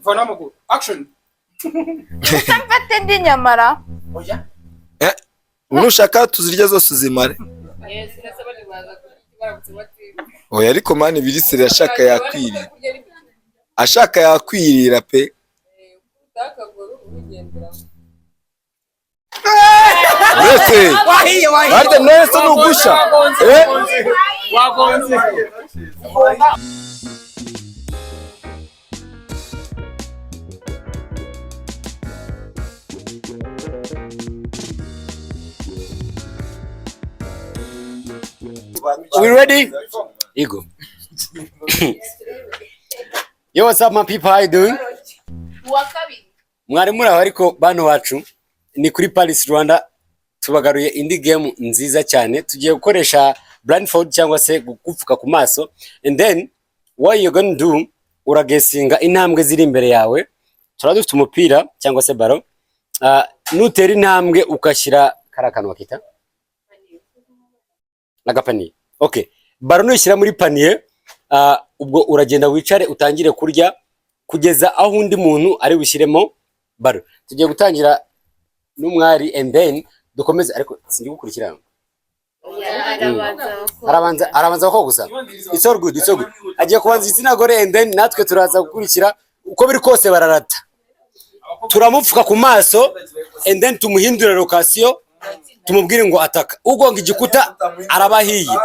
Vana amaguru. Action. Ese mfate indi nyamara? Oya. Eh, nushaka tuzirya zose uzimare. Oya, ariko man, biriseri ashaka yakwirira, ashaka yakwirira pe. Uretse Wahiye, wahiye. Barya none se nugusha, eh? Wagonze. We ready? Ego. Yo, what's up, my people? How you doing? Uwa kabiri. Mwari muri aho, ariko bantu bacu ni kuri Paris Rwanda, tubagaruye indi game nziza cyane. Tugiye gukoresha blindfold cyangwa se gupfuka ku maso, and then what you gonna do, uraguessinga intambwe ziri imbere yawe. Turaba dufite umupira cyangwa se ballon. Nutera intambwe ugashyira kariya kantu bakita agapanier, okay, ballon nuyishyira muri panier, ubwo uragenda wicare utangire kurya kugeza aho undi muntu ari bushyiremo ballon. Tugiye gutangira n'umwari and then dukomeze, ariko sinzi gukurikirana. Arabanza. Arabanza ko gusa. It's all good, it's all good. Agiye kubanza igitsina gore and then natwe turaza gukurikira. Uko biri kose bararata, turamupfuka ku maso and then tumuhindure location, tumubwire ngo ataka. Ugonga igikuta araba ahiye.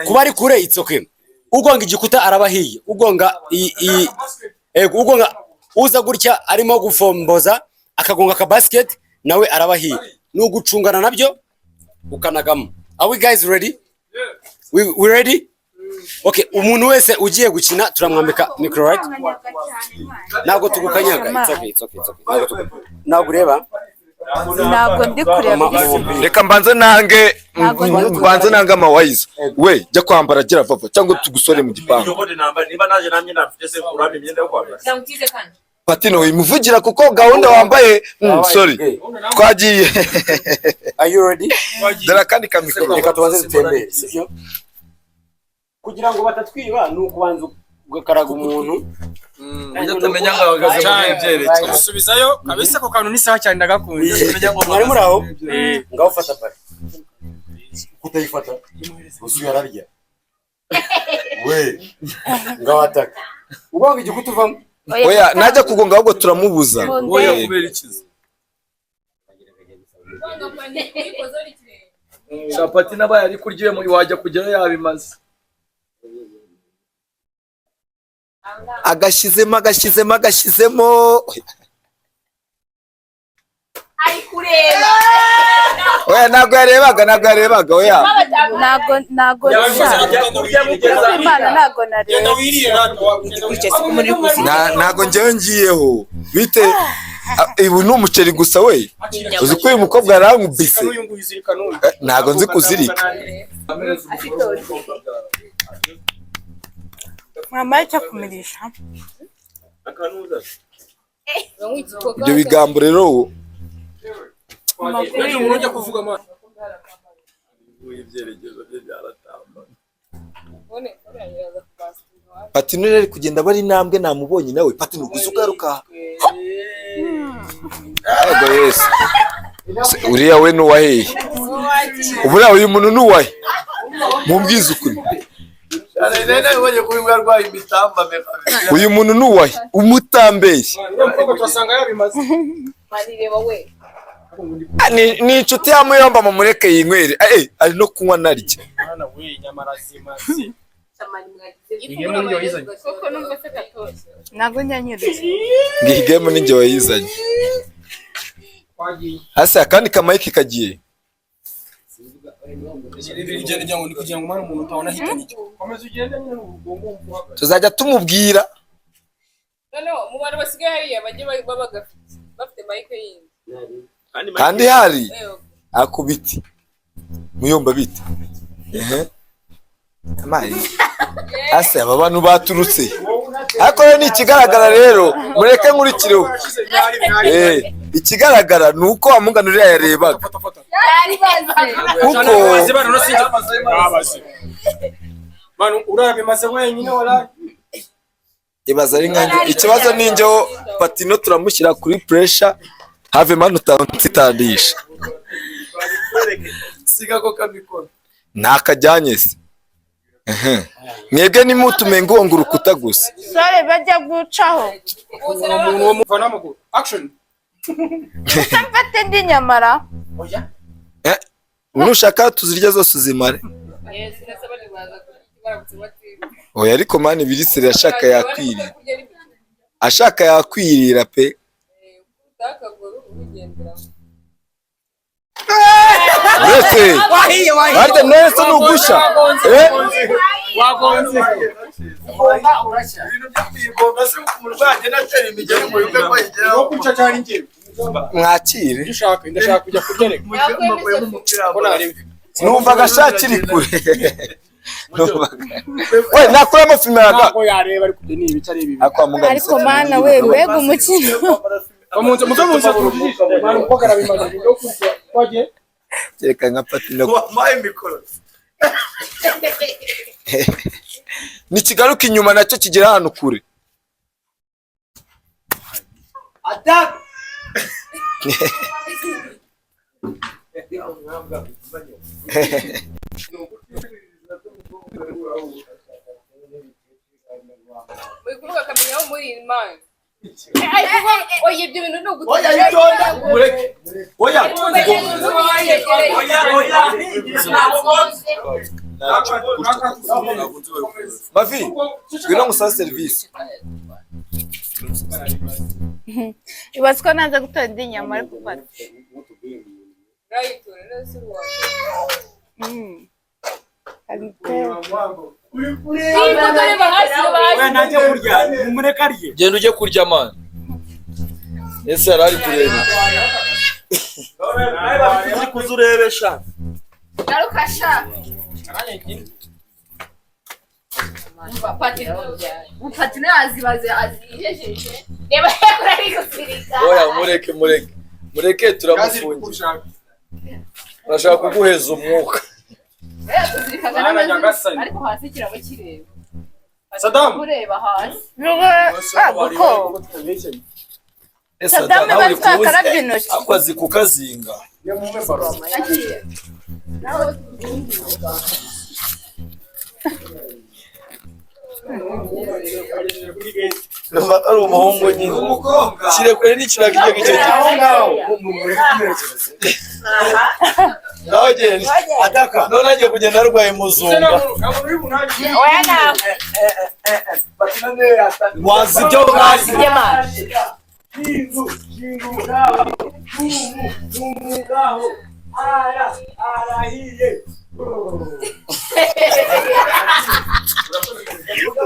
Kuba ari kure, it's okay. Ugonga igikuta araba ahiye. Ugonga i ego, ugonga uza gutya arimo gufomboza akagonga ka basket nawe araba ahiye. Ni ugucungana nabyo ukanagamo. Are we guys ready? We ready? Okay, umuntu wese ugiye gukina turamwambika micro, right? Ntabwo tugukanyaga. It's okay, it's okay, it's okay. Ntabwo ureba. Ntabwo ndi kureba isi. Reka mbanze nange. Ntabwo ndi Mbanze nange amawayiza. We jya kwambara, gira vava cyangwa tugusore mu gipangu. Niba naje namye nafite se kurama imyenda yo kwambara. Patino, wimuvugira kuko gahunda wambaye, sorry, twagiye. Are you ready? Dore akandi kamikoro. Reka tubanze dutembere, sibyo? Kugira ngo batatwiba ni ukubanza ugakaraga umuntu. Ujya utamenya ngo ahagaze mu bihe byerekezo. Gusubizayo kabisa, ako kantu ni sawa cyane, ndagakunze. Mwari muri aho ngaho, fata ballon. Kutayifata gusa ararya we. Ngaho ataka, ugonga igikuta uvamo. Oya, najya kugonga ahubwo turamubuza. Oya, kubera ikizi capati n'abaye ari kurya iyo wajya kugerayo yabimaze. Agashyizemo, agashyizemo, agashyizemo. Ari kureba. Oya, ntabwo yarebaga, ntabwo yarebaga, oya. Ntabwo nshaka Imana, ntabwo Genda nareba. wirire natwe. Ntabwo njyewe ngiyeho bite. Ah, ubu ni umuceri gusa we. Uzi ko uyu mukobwa yarankubise? N'uyu nguyu uzirika n'uyu. Eh, ntabwo nzi kuzirika. Mwambaye icyo kumirisha. Ibyo bigambo rero. N'uyu muntu ujya kuvuga amana. Ibyerekezo bye byaratamba. Patino rero ari kugenda bari intambwe, namubonye nawe. Patino, gusa ugaruka. Yego yesu. Se, uriya we ni uwahehe? Buriya uyu muntu ni uwahe? Mumbwize ukuri. Nabonye ko uyu arwaye imitambame. Uyu muntu ni uwahe umutambeshye? Uriya mukobwa turasanga yabimaze. Ah, ni inshuti ya Muyomba, mumureke yinywere. Eh, ari no kunywa narya. Mwana we, nyamara zimaze. Ntabwo njya nyirije. Ngo iyi game ni njye wayizanye. Twagiye. Hasi akandi kamayike kagiye. Ugenda ngo ni kugira ngo umwana umuntu utabona ahitanye icyo. Komeza ugende nyine ugomba guhagarara. Tuzajya tumubwira. Noneho mu bantu basigaye hariya bajye baba bafite mic yindi. Kandi hari akubiti Muyomba bite. Ehe, amazi ase aba bantu baturutse, ariko rero ni ikigaragara rero, mureke nkurikireho. Eh, ikigaragara ni uko wamugana uriya yarebaga kuko Manu, urabimaze wenyine wala. Ibaza ari nkanjye, ikibazo ni njyewe. Patino turamushyira kuri pressure, have mani utansitandisha. Siga ko kamikoro. Ntakajyanye se. Ehe. Mwebwe nimutume ngonga urukuta gusa. Sore bajya gucaho. Umuntu wo muva n'amaguru. Action. Mfate indi nyamara. Eh, nushaka tuzirya zose uzimare. Oya, ariko mani birisire ashaka yakwirira, ashaka yakwirira pe. Uretse harya none se nugusha, eh. Wagonze. Ibintu byo kwigonga se, umurwayi agenda atera imigeri ngo yumve ko ayigeraho. Wo kuca cyane njyewe. Mwakire. Ibyo ushaka, ndashaka kujya kurya reka. Mukuyemo umupira. Ko nareba. Numvaga ashakiri kure. Numvaga we nakuramo filime yaga. Ntabwo yareba, ariko ibyo ni ibice ari ibi. Akwa muganga. Ariko mana we, mbega umukino. Bamunze muze muze tujishe. Mwana umukobwa arabimaze ibyo kurya. Twagiye. Kereka nka Patino. Wampaye mikoro. Nikigaruka inyuma nacyo kigera ahantu kure. Attack! Muri kuvuga akamenya aho muri imana. Oya, ibyo bintu ni Oya, yitonda, mureke. Oya. Oya, oya. Mavi, ngwino ngusabe serivisi. Ibaze ko naza gutora indi nyama ariko ufata. Oya, najya kurya, mumureke arye. Genda ujye kurya mani. Ese yari ari kureba? Uri kuza urebe sha. Garuka sha. Patino yazibaze azijejeje. Reba yakora ari gusirika. Oya, mureke, mureke, mureke, turamufungira. Arashaka kuguheza umwuka. Tuzirikaga Mwana n'amazina nyagasani. ariko hasi kiraba kireba. Saddam. Kureba hasi. Ko Ese Saddam nawe uri ibaze ko yakarabye kubuza intoki. ariko azi kukazinga. Akira. Nawe. Numva ari umuhungu nyine. Kirekure n'ikirago icyo ngicyo. Aho ngaho. Nawe genda. Ataka. None agiye kugenda arwaye muzunga. Oya, ntabwo. Wazi ibyo mwazi.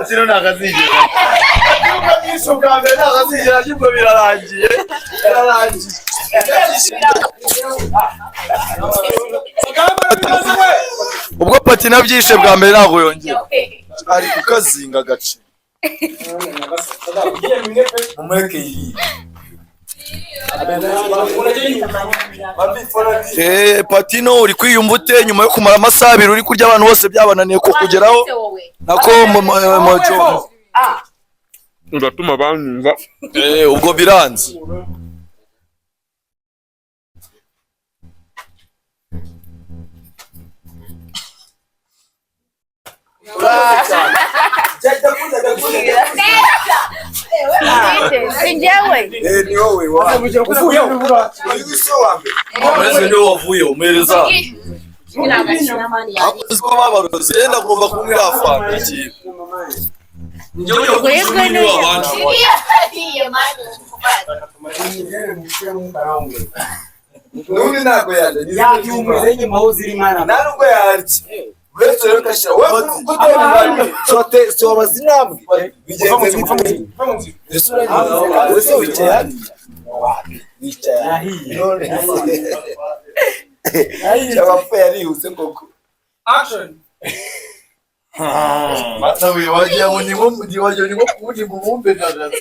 Zino ntakazigera. Ibyumba byinshi ubwa mbere ntakazigera, ariko birarangiye. Birarangiye. Ubwo Patino abyishe bwa mbere ntabwo yongera. Ari kukazinga agace. Mumureke yirire. Eh, Patino, uri kwiyumva ute nyuma yo kumara amasaha 2 uri kurya, abantu bose byabananiye kukugeraho? Nako mojo. Uratuma banyumva. Eh, ubwo biranze. Si njyewe. Eh, ni wowe wa Uvuyeho. Uyu si wa mbere. Uretse niwe wavuye umuhereza. Akoze ko babaroze yenda agomba kunywa iriya fanta ikintu. Njyewe Webwe niwe wabanje. N'ubundi ntabwo yarya. Yabyumvise nyuma aho ziri mwana. Nta nubwo yarya. Uretse rero ugashyira wowe kutera sote sobaza intambwe bigenze bite? Ese uragize ese wicaye hariya wicaye Yahiye. None se abapfa yarihuse koko. Action. Nawe wagira ngo ni nko wagira ngo ni nko kuwundi mubumbe ndagaza.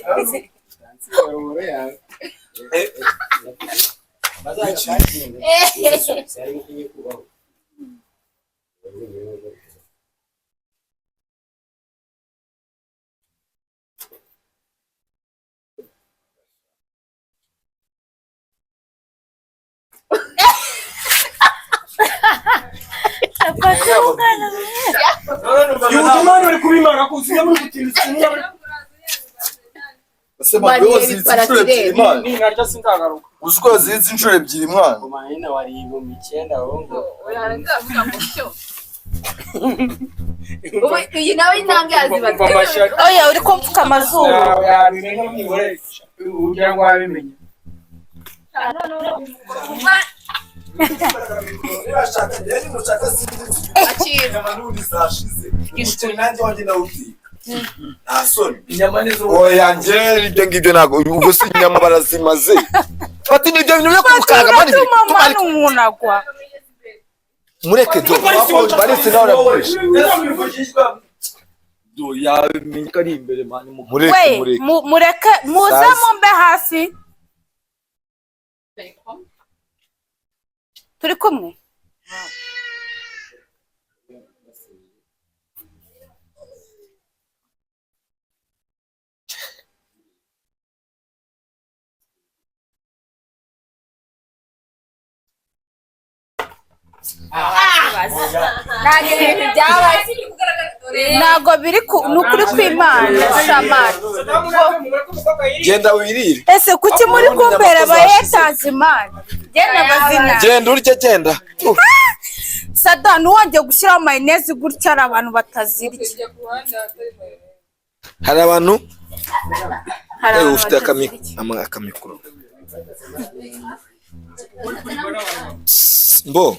nababwiye. Imana uri kubimara ko usigaye muri gutinda. Ese mama waziritse inshuro ebyiri mwana. Ninarya sinzagaruka. Uzi ko waziritse inshuro ebyiri mwana. Nyine wari 9,000 ahubwo. Ubu iyi nawe intambwe yazibaze. Oya, uri kumfuka amazuru. Yabimenya byihorere. Ugira ngo wabimenye. Nibashaka njyewe nimushaka sinzi. Inyama n'ubundi zashize. Umuceri nanjye wanjye ndawuteka. Nta soni. Inyama nizo. Oya njye ibyo ngibyo ntabwo ubwo si inyama barazimaze. Fata ibyo bintu byo kurukaga mani. Uratuma mani umuntu agwa. Mureke do. Barisi nawe urakoresha. Do yabimenye ko ari imbere mani. Mureke We, mureke. mureke muze mumbe hasi. Turi kumwe. Ntabwo ibintu byabaye. Ntabwo biri ku ni ukuri kw'Imana shamari. Genda wirire. Ese kuki muri kumbera abayetaje Imana? Genda bazina. Genda urye genda. Sada ntiwongeye gushyiraho mayoneze gutya hari abantu batazirya. Hari abantu Hari abantu ufite batazirya. akamikoro. Mbo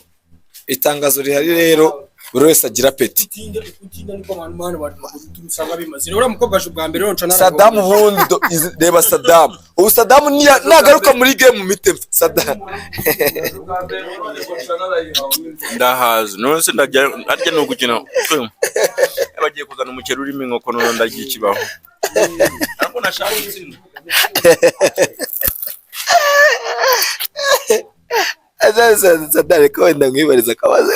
itangazo rihari rero buri wese agira peti. Utinda niko abantu mwana usanga bimaze. Uriya mukobwa aje ubwa mbere ronca. Saddam ubundi reba Saddam. Ubu Saddam nagaruka muri game mite Saddam. Ndahazi none se ndajya arya ni ugukina. Bagiye kuzana umuceri urimo inkoko none ndarya ikibaho. Ariko nashaka itsinda. Saddam reka wenda nkwibariza akabazo.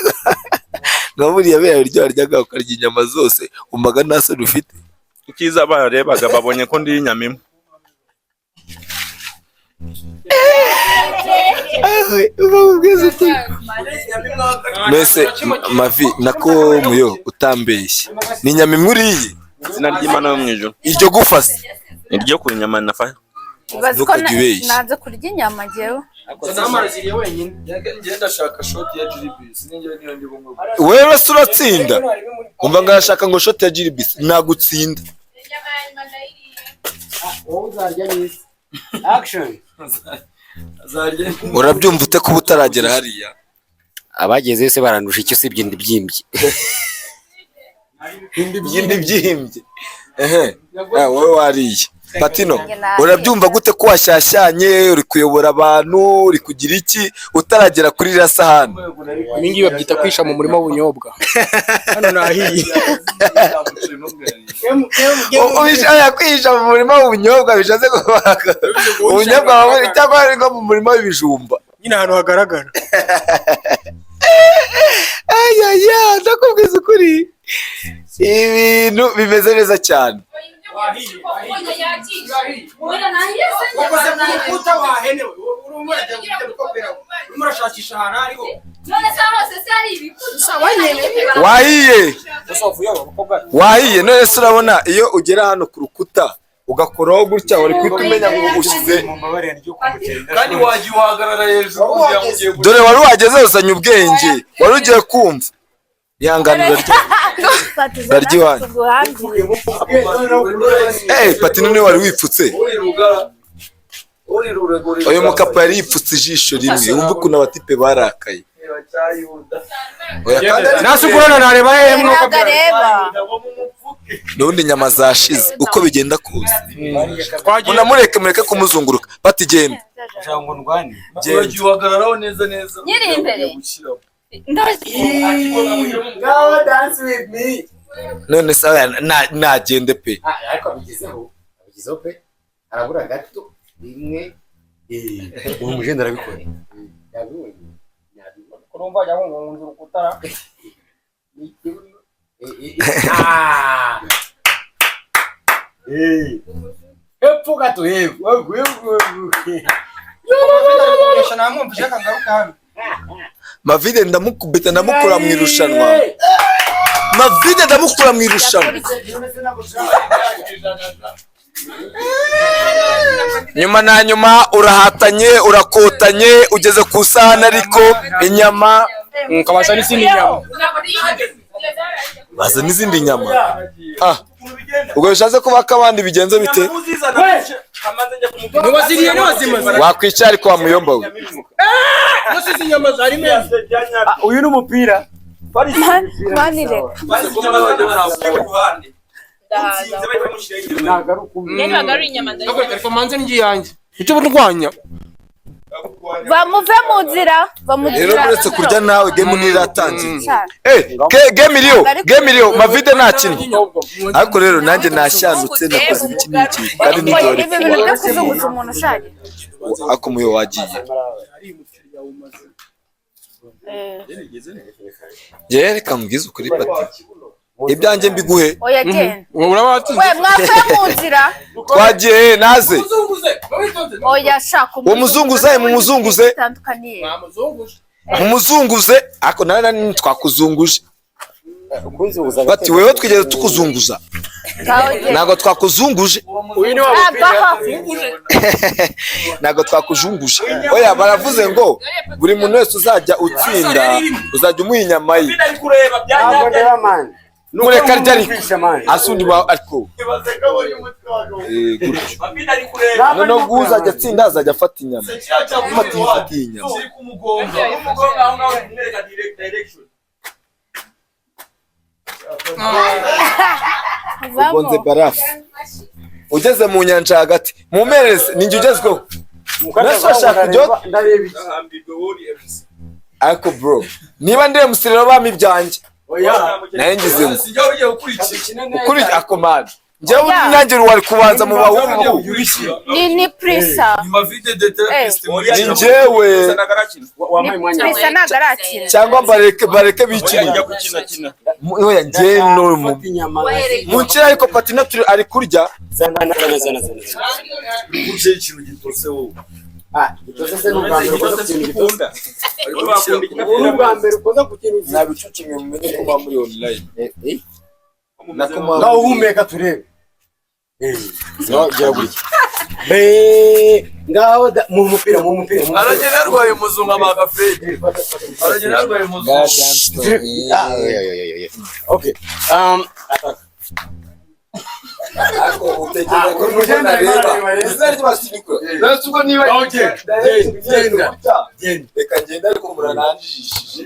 Nka buriya biriya biryo waryaga ukarya inyama zose umvaga nta soni ufite. Icyiza barebaga babonye ko ndi inyama imwe. Mbese mavi nako muyo utambeshye ni inyama imwe uriye. Izina ry'Imana yo mu ijuru. Iryo gufa se Iryo ku nyama nafa. Ibaze ko Ntukajye ubeshya. nanze kurya inyama njyewe. Saddam araziriye wenyine. Njye ndashaka shoti ya Jiribisi ninjye niyo ndi bumwe. Wewe se uratsinda. Umva ngo arashaka ngo shoti ya Jiribisi nagutsinda. Wowe uzarya neza. Action. Urabyumva ute kuba utaragera hariya? Abageze se barandusha icyo usibye indi byimbye. Indi byimbye. Ehe. Wowe wariye. Patino, urabyumva gute ko washyashyanye uri kuyobora abantu uri kugira iki utaragera kuri iriya sahani? Ibi ngibi babyita kwisha mu murima w'ubunyobwa. Hano nahiye. Kwihisha mu murima w'ubunyobwa bishatse kuvuga ubunyobwa cyangwa ari nko mu murima w'ibijumba. Nyine ahantu hagaragara. Ayaya, ndakubwiza ukuri. Ibintu bimeze neza cyane. Wakoze ku rukuta wahenewe. Urimo urashakisha ahantu hariho. Wahiye. Wahiye none se urabona iyo ugera hano ku rukuta ugakoraho gutya wari guhita umenya ngo ushyize. Kandi wagiye uhagarara hejuru kugira ngo ugiye. Dore wari wageze uzanye ubwenge wari ugiye kumva. Ihanganira ryo iwanyu. Patino niwe wari wipfutse. Uyu mukapa yari yipfutse ijisho rimwe wumva ukuntu abatipe barakaye. Nasukurana nareba hehe mwuka. Ntabwo areba. N'ubundi inyama zashize uko bigenda kose. Munamureke mureke kumuzunguruka. Pati genda. Wagiye uhagararaho neza neza. Nyiri imbere. Ngaho dance with me. None se nagende pe. Ariko abigezeho. Abigezeho pe. Arabura gato rimwe. Ubu mujenda arabikora. Yabibonye. Yabibonye. Kurumva ajya ngunze urukuta. Hepfo gato yego. Namwumvise akagaruka hano. Mavide ndamukubita ndamukura mu irushanwa. Mavide ndamukura mu irushanwa. Nyuma na nyuma urahatanye, urakotanye, ugeze ku isahani ariko inyama Ukabasha n'izindi nyama. Baza n'izindi nyama. Ah, ubwo bishatse kuba ko abandi bigenze bite? Ntiwaziriye, ntiwazimaze. Wakwicara ariko wamuyomba we. Nose izi nyama zari meza. Uyu ni umupira. Manireka. Ntabwo ari inyama. Reka manze ndye iyanjye. Icyo burwanya. Bamuve mu nzira. Rero Bamugira. uretse kurya nawe, game ntiratangira. Cyane. Eh, game iriyo, game iriyo, Mavide ntakinnye. Ariko rero nanjye nashanutse, nakoze ibiki n'ibiki kandi nijoro. Ibi bintu byo kuzunguza umuntu ushaje. Ariko muyo wagiye. Njyewe reka mbwize ukuri, Pati. Ibyanjye mbiguhe. Oya, genda. Uraba watsinze. We mwavuye mu nzira. Twagiye naze. Muzunguze. Mwitonze. Oya, shaka. Uwo muzunguzaye, mumuzunguze. Bitandukaniye. Mwamuzunguje. Mumuzunguze. Ariko nawe nani twakuzunguje. Bati wewe twigeze tukuzunguza. Ngaho genda. Ntabwo twakuzunguje. Uyu ni wa Ah, mupira. baho. Ntabwo twakujunguje. Oya, baravuze ngo buri muntu wese uzajya utsinda uzajya umuha inyama ye. Ntabwo ndeba, man. Mureka arya ariko. Kwisha, man. Asundi wa ariko. Gutyo. Noneho ubwo uzajya atsinda azajya afata inyama. Fata iyi, fata iyi nyama. Ugonze barafu. Ugeze mu nyanja hagati. Mumpereze ninjye ugezweho. Nase urashaka kujya Ndareba iki? Ariko bro, niba ndi MC rero bampa ibyanjye. Oya. Naye ngize ngo Sijya ugiye gukurikira. ukuri ako man. Njyewe nanjye wari kubanza mu bahungu. Ni Prisa. Mavide de therapist muri Ni njyewe Wampaye umwanya. Prisa ntabwo arakina. Cyangwa bareke bikinira. Oya, njyewe no mu Fata inyama. Munkira ariko Patina turi ari kurya. Zana, zana, zana, zana, zana. Kurya ikintu gitose wowe. Ah, gitose se ni ubwa mbere ukoze ku kintu gitose? Ni ubwa mbere ukoze ku kintu gitose? Nabicucimwe mumenye ko muba muri online. Eh, Nako muba ngaho uhumeka turebe. No, gira gutya. Be, ngaho mu mupira, mu mupira, mu mupira. Aragenda yarwaye umuzungu abaga fake. Aragenda yarwaye umuzungu. Ah, yeah, yeah, yeah, yeah. Okay. Ariko utekereza ko nubwo nareba izina ry'abasinikura. None ubwo niba Genda, genda. Reka ngende ariko murananjijishije.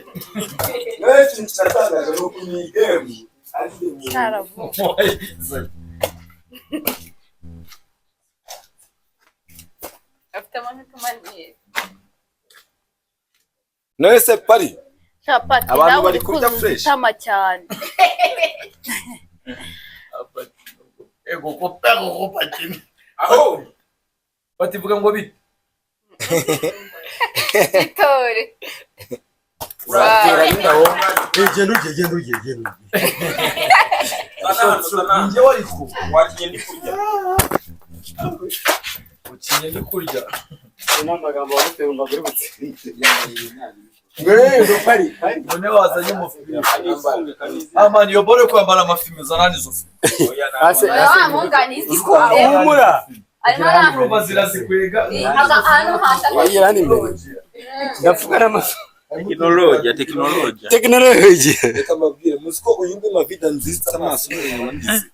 None ikintu kiratangaje ni uko iyi game ari game. Cyaravuye. Afite amahitamo manini. None se pari Capati Abantu nawe bari uri kurya kuzuza fresh. itama cyane. Ego ko pego ko patini. Aho. Bativuga ngo bite? Itore. Uratera nyirawo. Genda urye, genda urye, genda urye. Njye wariko. Ukinye ndi kurya. N'amagambo waguteye wumva uri butsinde. Ngo pari, pari. None wazanye umufimi. Ah man, iyo bore kwambara amafimi zana nizo fimi. Ase, ase. Wa mwunganizi ko Humura. arimo ara Urumva zirazikwega. ahantu hashaka. Wagira hano imbere. Ndapfuka n'amaso. Tekinolojia, tekinolojia. Tekinoloji. Reka mbabwire, muzi ko uyu nguyu Mavida nzitse amaso none ngize.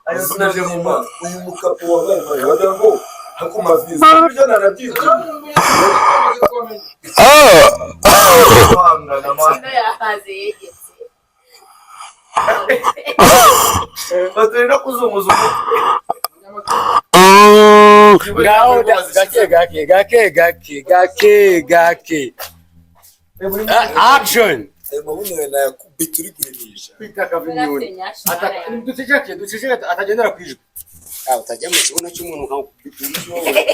Ayo sinaje mu maso. Uyu mukapo wabaye mabi wagira ngo hako Maviza. Ibyo narabyize. Yahaze yegetse. Batari no kuzunguza umutwe. Ngaho gake gake gake gake gake gake. Action. Ayo mabuno yawe nayakubita uri guhinisha. Kwitaka vinyoni. Duceceke, duceceke atagendera ku ijwi. Ah, utajya mu kibuno cy'umuntu nkakubita wowe.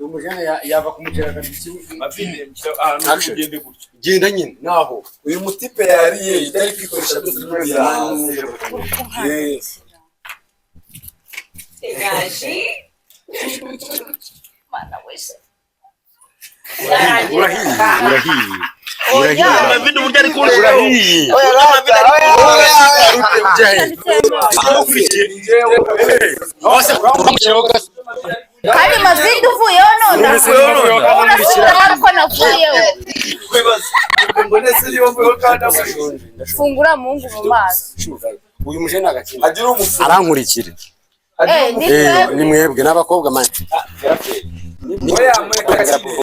Umujene yava kumucera akarya ikibuno. Action. Genda nyine naho. Uyu mutipe yariye itari kwikoresha byose n'ubuyahaze. Yes. Gaji. Mana wese. Urahiye, urahiye. Oya. Amavide uburyo ari kunshiraho. Urahiye. Kandi Mavide uvuyeho none. Urasubira ko navuyeho. Mbonese niba mvuyeho kandi amashuri. Fungura muhungu mu maso. Uyu mujene agakina. Agira umufu. Arankurikira. Eh, ni Eh, twebwe. ni mwebwe n'abakobwa man. Oya, mureka akine.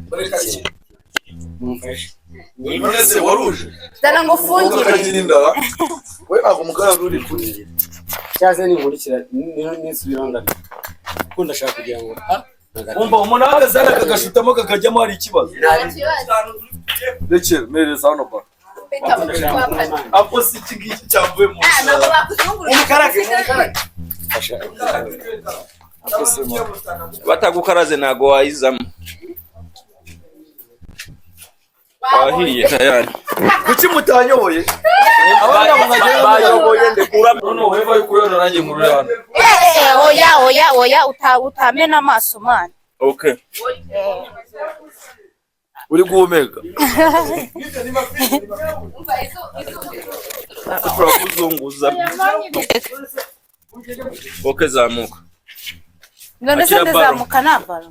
Mureka akine. None se waruje Zana ngo ufungire. ukagira inda we ntabwo umukara uri kuri Cyaze ninkurikira nisubira ndabyo. Kuko ndashaka kugira ngo ah Umva umuntu ahagaze hano akagashutamo kakajyamo hari ikibazo. Rekera mereza hano baro. Ako si iki ngiki cyavuye mu nzira. Batagukaraze ntago wayizamo. Wahiye tayari. Kuki mutanyoboye? Bayoboye ndekura. None wowe bari kureba nanjye nkurure hano. Eh, oya oya oya utamena amaso man. Okay. Uri guhumeka. Turakuzunguza. Okay, zamuka. None se Akira baro. ndazamuka nta baro.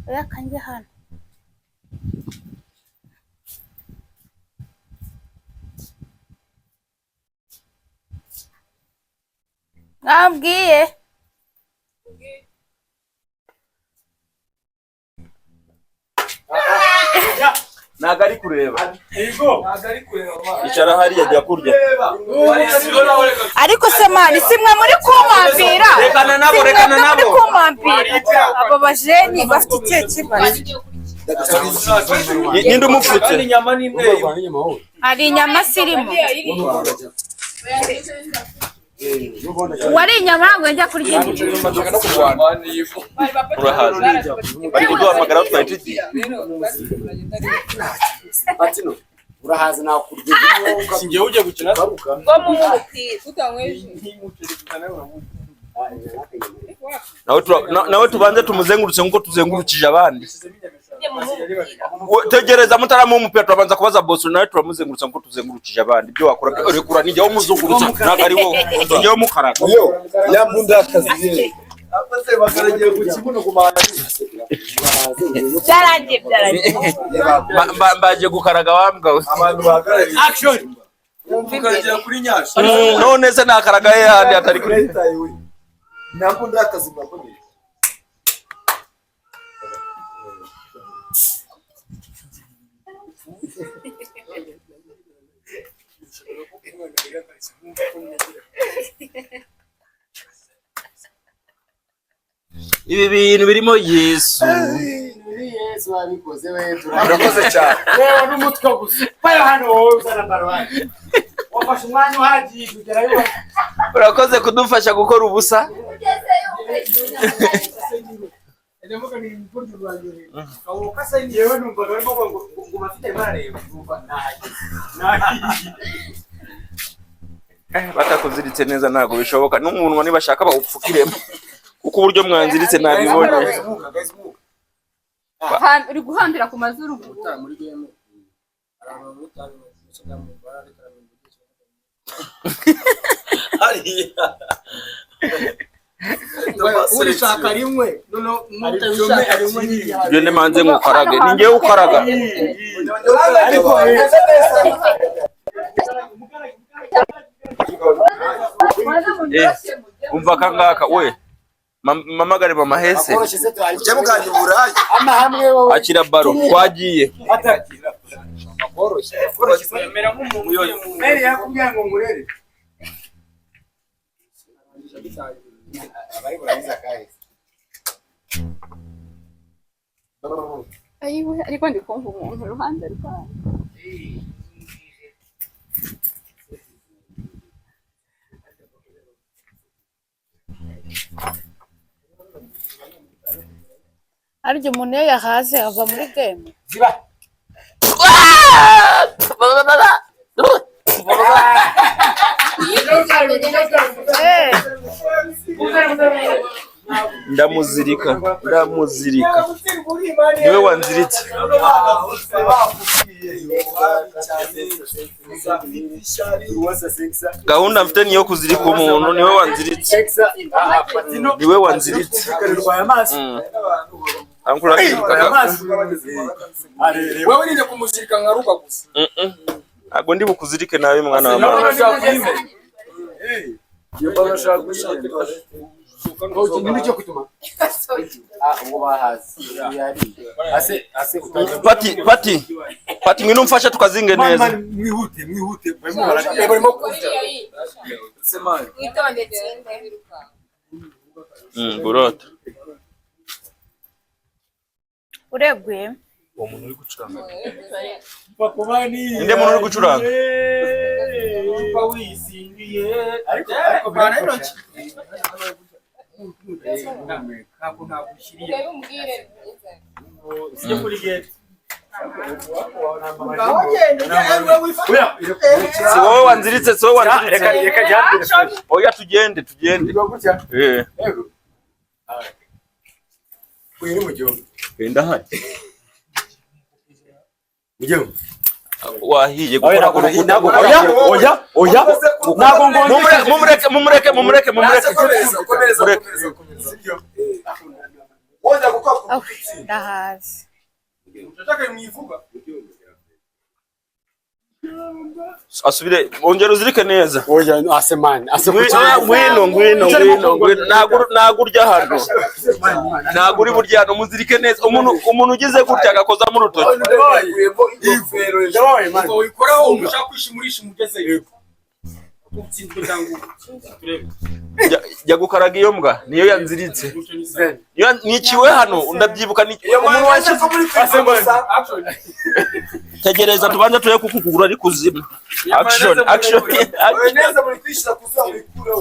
Oya kanjye hano. Mwambwiye. Ntago ari kureba. Icara hariya jya kurya. Ariko se mani si mwe muri kumpambira. Rekana nabo, Si mwebwe rekana muri nabo. kumpambira. Aba bajeni bafite ikihe kibazo? Ninde umupfutse? Kandi inyama ni imwe. Hari inyama zirimo. Wari inyama ntabwo njya kurya indi. Urahaza. Bari kuduhamagara aho twari tugiye. Patino urahaza nakurya. Si njyewe ugiye gukina. Ngo mu mupira utanyweje. Nawe tubanze tumuzengurutse nkuko tuzengurukije abandi. Tegereza mutaramuha umupira turabanza kubaza boss nawe turamuzengurutsa nkuko tuzengurukije abandi. Ibyo wakora rekura ni njyewe umuzungurutsa ntabwo ari wowe. Ni njyewe umukaraga. Yo, ya mbunda y'akazi ye. Abaze bakaragiye ku kibuno kumana. Byarangiye byarangiye. Mbaje gukaraga wambwa we. Abantu bahagarariye. Action. Ukaragira kuri nyasha. None se nakaraga he handi atari kuri. Urayitaye we. Nta mbunda y'akazi mwakomeye. Ibi bintu birimo Yesu. Yesu wabikoze we Urakoze cyane. Yewe n'umutwe gusa. Bayo hano wowe uzana baro hano. Wafashe umwanya uhagije ugerayo. Urakoze kudufasha gukora ubusa. Yewe numvaga barimo ngo ngo bafite barareba numva nahageze. Nahiye. Batakuziritse neza ntabwo bishoboka n'umunwa nibashaka bawupfukiremo kuko uburyo mwanziritse nabibonye. Uri guhambira ku mazuru. Urishaka rimwe noneho n'utabishaka rimwe Ibyo ndemanze ngukarage ni njyewe ukaraga. Ariko Umva akangaka we mamagare mama hese Akoroshye se twari. ujya muganje uburaya. Amahamwe wowe. akira baro twagiye. Akoroshye. Mera nk'umuntu ugiye mu Meri yakubwiye ngo ngurere. Abari burayiza kahise. Ayiwe ariko ndi kumva umuntu iruhande rwawe. Arya umuntu iyo yahaze ava muri game. Ziba. Eh. Ndamuzirika, ndamuzirika, niwe wanziritse. Gahunda mfite niyo kuzirika umuntu, niwe wanziritse, niwe wanziritse. Wewe ninde kumuzirika nkaruka gusa? Ntabwo ndi bukuzirike nabi, mwana wa mama. Pati, pati, pati, ngwino umfashe tukazinge neza. Mwihute, mwihute, barimo bararya, barimo kurya. Mwitonde tsinde. Burota. Ureguye. Uwo muntu uri gucuranga. Ninde muntu uri gucuranga? Ariko birafasha. Ntabwo nagushyiriye. Sijya kuri gate. Si wowe wanziritse, si wowe wanziritse. Oya, tugende, tugende. Eh. Uyu ni mugihugu. Genda hano. Mugihugu. Wahiye gukora ku rukuta. Oya, oya, oya. Ntabwo ngo Mumureke, mumureke, mumureke, mumureke. Komeza, komeza, komeza. Wongera gukora. Ndahazi. Ushaka mwivuga. Asubire, ongera uzirike neza. Oya, asemani. Ngwino, ngwino, ngwino, ngwino. Ntabwo urya hano. Ntabwo uri burya hano, muzirike neza. Umuntu ugize gutya agakozamo urutoki. Ubwo wikoraho umushaka kwishimurisha umugezeyo. Utsinzwe cyangwa turebe. Jya gukaraga iyo mbwa, niyo yanziritse. Niciwe hano, ndabyibuka, umuntu wanshyize. Tegereza tubanze turebe kuko ukuguru ari kuzima. Action, action. Neza muri kwishyira kuzuba wikureho.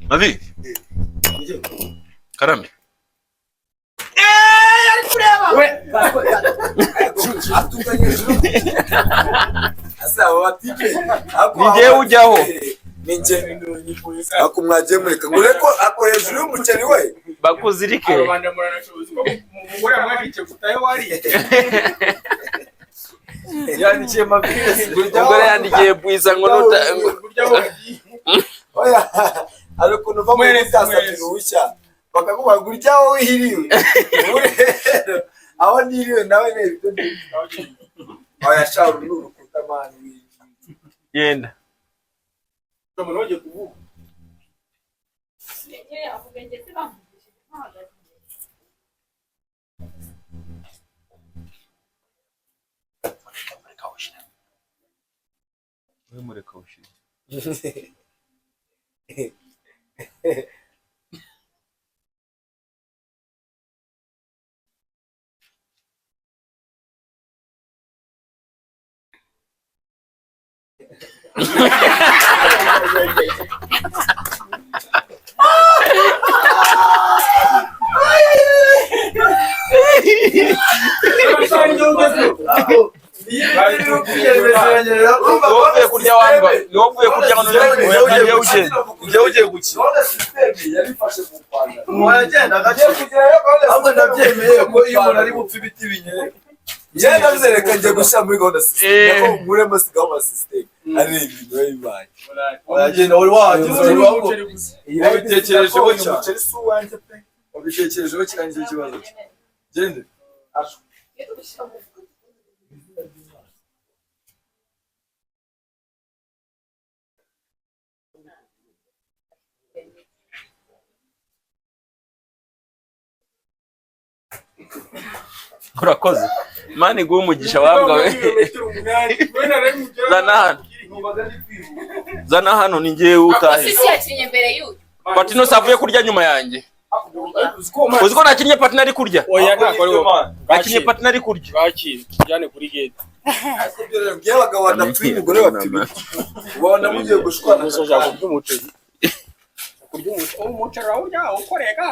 Mavi. Karame. Ni njyewe ujyaho. Ni njye. Ako mwagiye mureka ngo ureko ako hejuru y'umuceri we. Bakuzirike. Rubanda muranashoboza ko umugore yamwandikiye kutayo wariye. Yandikiye mabwiriza. Umugore yandikiye bwiza ngo nuta. Oya, hari ukuntu uva muri utasabye uruhushya bakakubwira ngo urya wowe wihiriwe. Aho niriwe nawe ni ibyo ngibyo. Oya sha, uru ni urukuta mani. Genda. Umuntu wagiye kuvuga. Wowe kurya wanga, ni wowe uvuye kurya ngo Njyewe ugiye gukina. Wagenda gake. Ahubwo ndabyemeye ko iyo umuntu ari bupfe ibiti binyereka. Njyewe ndavuze reka njye gushyira muri gahunda sisiteme. Nako nkuremo sigaho ama sisiteme. Ari ibintu biba bibaye. Wagenda wari wahageze ahubwo wabitekerejeho cyane. Umuceri si uwanjye pe. Wabitekerejeho cyane nicyo kibazo cye. Gende. Urakoze. Mani iguhe umugisha wambwa we. Zana hano. Zana hano ni njyewe utahe. Sisi yakinnye mbere y'uyu. Patino savuye kurya nyuma yanjye. Uzi ko nakinnye Patino ari kurya? Oya, ntabwo ari wowe. Nakinnye Patino ari kurya. Bakire, tujyane kuri gate. Ngiye abagabo badapfuye umugore bapfa ibiti. Ubona mugiye gushwana. Gusa ushaka kurya umuceri. Kurya umuceri urawurya ukorega.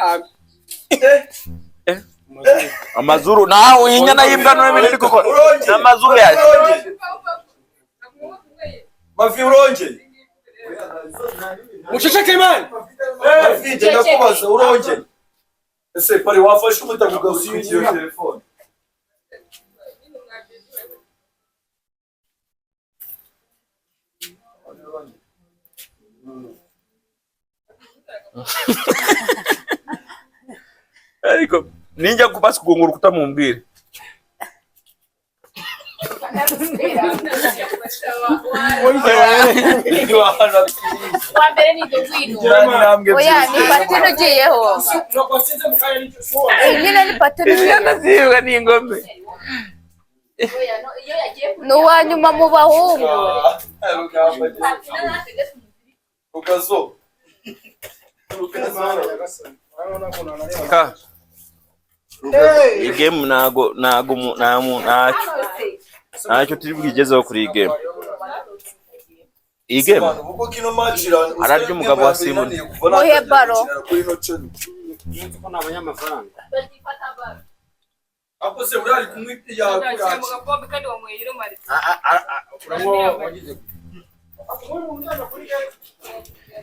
Amazuru nawe inyana y'imbwa n'ibintu iri gukora n'amazuru yaje. Mavi, urongeye. Muceceke man. Mavi, genda kubaza, urongeye. Ese pari wafashe umutaka ugasubika iyo telefone? Ariko ninjya kubasi kugongora utamumbwire. Wa mbere ni ibyo ngwino. Oya, ni Patino ugiyeho. Ntabwo watsinze mu kanya n'icyo. Iyi nyine ni Patino ugiyeho. Inyana zibwa n'ingome. Oya, no, iyo yagiye kurya. Ni uwa nyuma mu bahungu. Rugazo. Ka. Iyi game ntago ntacyo ntacyo turi bwigezeho kuri iyi game. Iyi game Ubwo kino match ira- Ararya umugabo wa Simoni. Muhe baro. Kuri ino channel. Nzi ko ni abanyamafaranga. Ako se uri ari kumwe Ashyira mu gakombe kandi wanyweye irumaritse.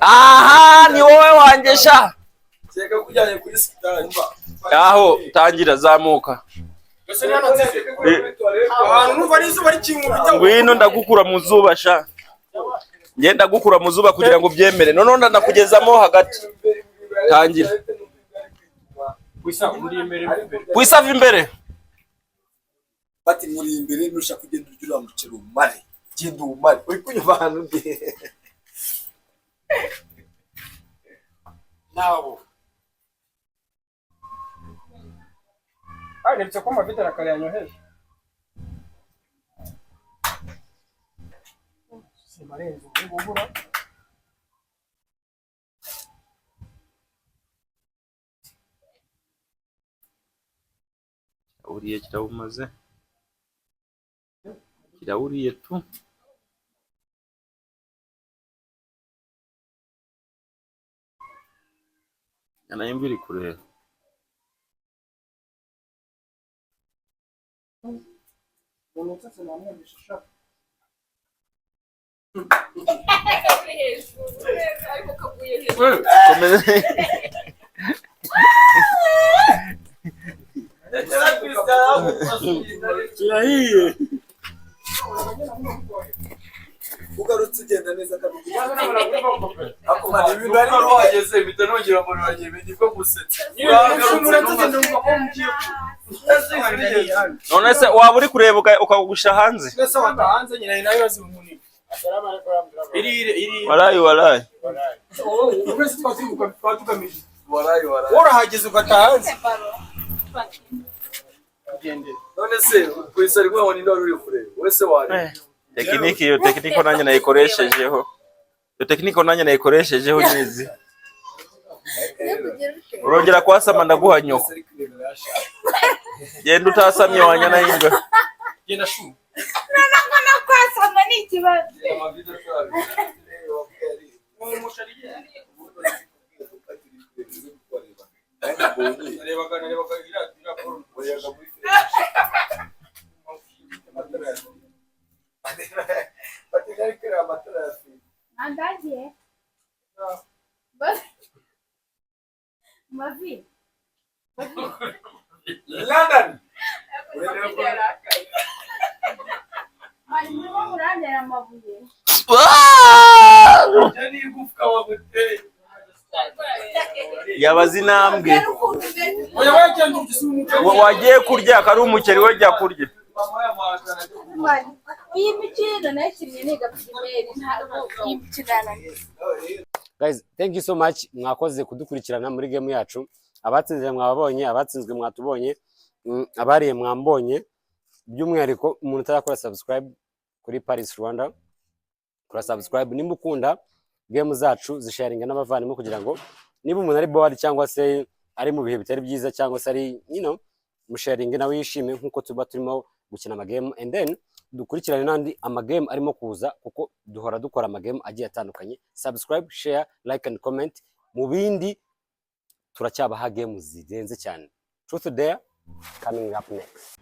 Aha ni wowe wanjye sha. Keka kujyanye kuri sitade. Aho tangira zamuka. Ahantu numva n'izuba rikinkubita. Ngwino ndagukura mu zuba sha. Ngenda ndagukura mu zuba kugira ngo ubyemere. Noneho ndanakugezamo hagati. Tangira. Wisa uri imbere. Wisava imbere. Bati muri imbere, nushaka ugenda urya uriya muceri umare, genda uwumare. Uri kunyumva ahantu ndi? Nabo. Ah, nibutse ko amavide na kare yanyoheje. Simarenze ubu ubura. Uriye kirawumaze. Kirawuriye tu. Inyana y'imbwa iri kureba. Umuntu utsetse namwumvishe sha. Kari hejuru neza, ariko kaguye hejuru. Komeza. Kirahiye. Ugarutse ugenda neza kabiri. Ibintu ariko wageze mpita nongera mbona uragiye nibwo gusetsa. None se waba uri kureba ukagusha hanze? Twese watahanze nyina nayo bazi umuntu. Irire irire. Warayi warayi. Twese twaba tugamije. Warayi warayi. Urahageze ugatahanze. None se kwisa ari ngo ninde wari uri kureba? Wese wari. Tekiniki, iyo tekiniko nanjye nayikoreshejeho. Iyo tekiniko nanjye nayikoreshejeho nyizi. Urongera kwasama ndaguha nyoko. Genda utasamye wa nyana y'imbwa. Genda shu. Ntabwo no kwasama ni ikibazo. Narebaga narebaga iriya iriya porno. Andagiye. Mavi. London. Mani murimo murantera amabuye. Ni igufwa waguteye. Yabaze intambwe. Oya wagenda ugise umuco. Wagiye kurya akari umuceri we jya kurya. Mani, iyi mikino nayikinnye niga primaire, ntabwo iyi mikino yananiye. Guys, thank you so much, mwakoze kudukurikirana muri game yacu. Abatsinze mwababonye, abatsinzwe mwatubonye, abariye mwambonye. By'umwihariko umuntu utarakora subscribe kuri Paris Rwanda, kora subscribe nimba ukunda game zacu, zisharinga n'abavandimwe kugira ngo niba umuntu ari bored cyangwa se ari mu bihe bitari byiza cyangwa se ari musharinge nawe yishime nk'uko tuba turimo gukina amagame, and then dukurikirane n'andi amagame arimo kuza kuko duhora dukora amagame agiye atandukanye. Subscribe, share, like and comment. Mu bindi turacyabaha game zirenze cyane. Truth Dare coming up next.